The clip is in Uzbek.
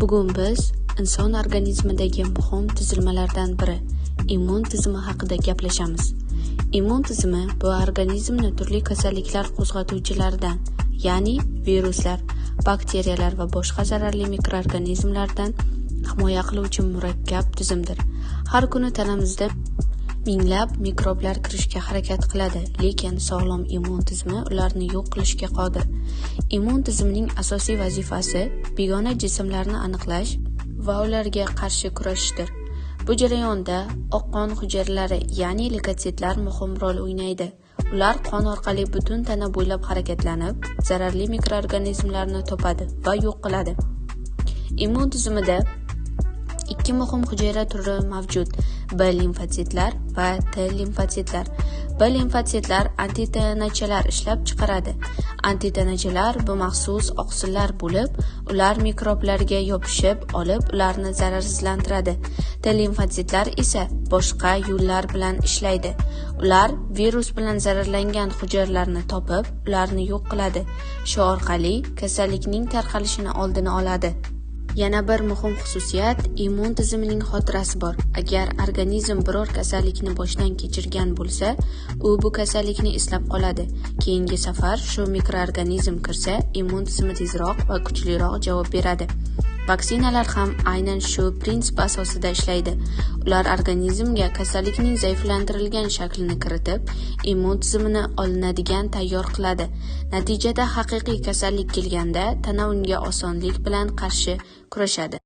Bugun biz inson organizmidagi muhim tuzilmalardan biri immun tizimi haqida gaplashamiz. Immun tizimi bu organizmni turli kasalliklar qo'zg'atuvchilaridan, ya'ni viruslar, bakteriyalar va boshqa zararli mikroorganizmlardan himoya qiluvchi murakkab tizimdir. Har kuni tanamizda minglab mikroblar kirishga harakat qiladi, lekin sog'lom immun tizimi ularni yo'q qilishga qodir. Immun tizimining asosiy vazifasi begona jismlarni aniqlash va ularga qarshi kurashishdir. Bu jarayonda oq qon hujayralari, ya'ni leykotsitlar muhim rol o'ynaydi. Ular qon orqali butun tana bo'ylab harakatlanib, zararli mikroorganizmlarni topadi va yo'q qiladi. Immun tizimida ikki muhim hujayra turi mavjud: B limfotsitlar va T limfotsitlar. B limfotsitlar antitanachalar ishlab chiqaradi. Antitanachalar bu maxsus oqsillar bo'lib, ular mikroblarga yopishib olib, ularni zararsizlantiradi. T limfotsitlar esa boshqa yo'llar bilan ishlaydi. Ular virus bilan zararlangan hujayralarni topib, ularni yo'q qiladi. Shu orqali kasallikning tarqalishini oldini oladi. Yana bir muhim xususiyat immun tizimining xotirasi bor. Agar organizm biror kasallikni boshdan kechirgan bo'lsa, u bu kasallikni eslab qoladi. Keyingi safar shu mikroorganizm kirsa, immun tizimi tezroq va kuchliroq javob beradi. Vaksinalar ham aynan shu prinsip asosida ishlaydi. Ular organizmga kasallikning zaiflantirilgan shaklini kiritib, immun tizimini olinadigan tayyor qiladi. Natijada haqiqiy kasallik kelganda tana unga osonlik bilan qarshi kurashadi.